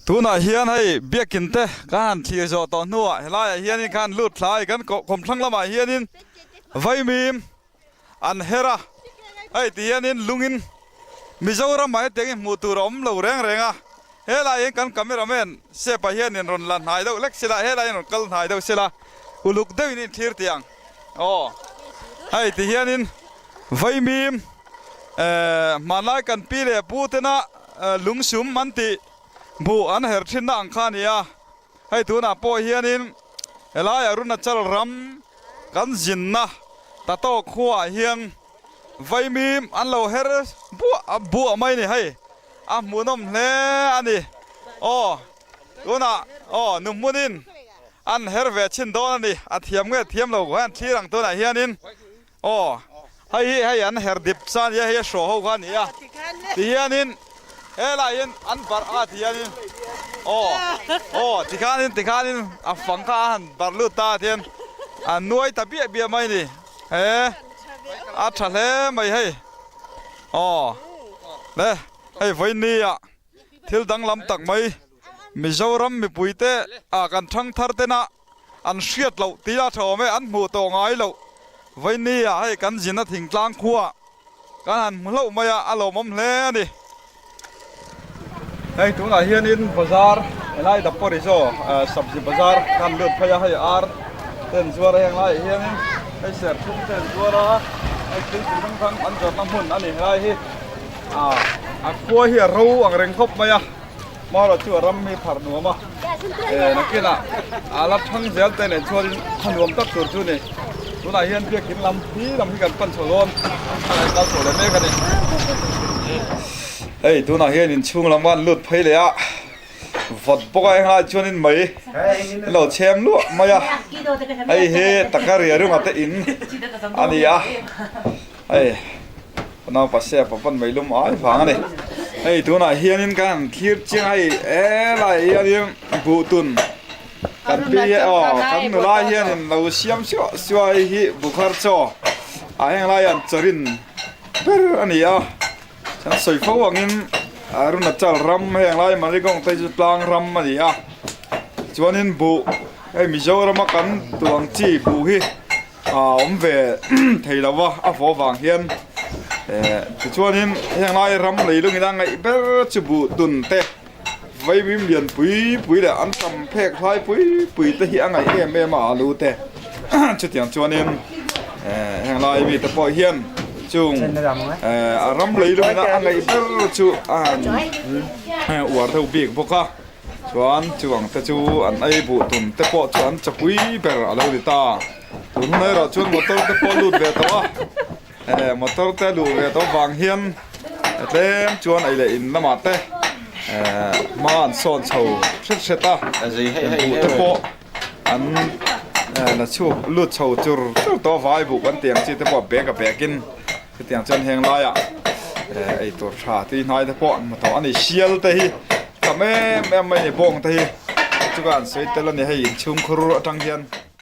Tunah hian hei biakin te kan han thlir zawh tawh hnuah helaiah hianin khan lut thla a kan kawmthlang lamah hianin vaimim an her a, hei ti hianin lungin Mizoramah hetiangin hmuh tur a awm lo reng reng a, helaiah hian kan camera man Sepa hianin rawn la hnai deuh hlek sela, helaiah hian rawn kal hnai deuh sela, uluk deuhin in thlir tih ang aw. Hei ti hianin vaimim eh hmanlai kan pi leh pu tena lungsum an tih buh an her thinna ang kha a ni a. Hei tunah pawh hianin helai Arunachal ram kan zinna Tato khuaah hian vaimim an lo her buah buah mai ni hei a hmuhnawm hle a ni. Aw tunah aw nu hmunin an her ve chhin dawn a ni a thiam nge thiam lo hian thlir ang tunah hianin Aw, hei hi hei an her dip sa ania, hei a hraw ho kha a ni a, tihianin helaiah hian an barh a tihianin aw aw tikhanin tikhanin a fang kha a han barh lut ta tihian a nuai ta biah biah mai a ni he a tha hle mai hei aw le hei vawinia thil danglam tak mai Mizoram mipuite ah kan thangthar tena An hriat loh tih a tha awm e, an hmuh tawh ngai loh. Vawinia hei kan zin a thingtlang khua kan han hmu hlauh mai a, a lawmawm hle a ni. Hei tunah hianin bazar helai Daporizo sabzi bazar kan lut phei a, hei ar te an zuar a heng laiah hianin hei serthlum te an zuar a, hei thil chi hrang hrang an zawrhna hmun a ni helai hi. A khua hi a ro ang reng khawp mai a. Mara chu a ram hi pharh nuam a, eh nakinah a la thang zel te nen chuanin a nuam tak tur chu ni. Tunah hian biakin lam hi lam hi kan pan chho dawn a kan kal chho leh mek a ni. Hei tunah hian inchhung lam an lut phei leh a, vawt bawk a englaiah chuanin mei an lo chhem luah mai a, hei hi taka riarunga te in a ni a. Hei naupa se pa pan mai lum ai vang a ni. Hei tunah hianin kan han thlir chiang a hei helaiah hianin buhtun kan pi aw kan nula hianin lo siam suah suah a hei hi bukhar chaw ah heng laiah charin ber a ni a. Kan sawi fo angin Arunachal ram heng lai Maligong te chu tlang ram a ni a. Chuanin buh hei Mizorama kan tuang chi buh hi. a awm ve thei lo va a vaw vang hian eh tichuanin heng lai ram lei lungin a ngaih ber chu buh tun te vaimim lian pui pui leh an tam phek hlai pui pui te hi a ngaih em em a alu te chutiang chuanin eh heng lai mi te pawh hian chung eh a ram lei lungin a ngaih ber chu a han uar deuh bik bawk a. Chuan chuvang te chu an ei buh tum te pawh chu an chapui ber a lo ni ta. Tun hun erawh chuan motor te pawh lut ve tawh a, eh motor te luh ve tawh vang hian tlem chuan ei leh in lamah te eh hma an sawn chho hret hret a, buh te pawh an eh la chhuak lut chho chur chur tawh a, vai buh kan tih ang chi te pawh a bag a bag in chutiang chuan heng laiah eh eitur tha tui hnai te pawh an hmu tawh a ni. Sial te hi tam em em mai a ni bawng te hi chu ka han sawi tel a ni hei inchhungkhur atang hian.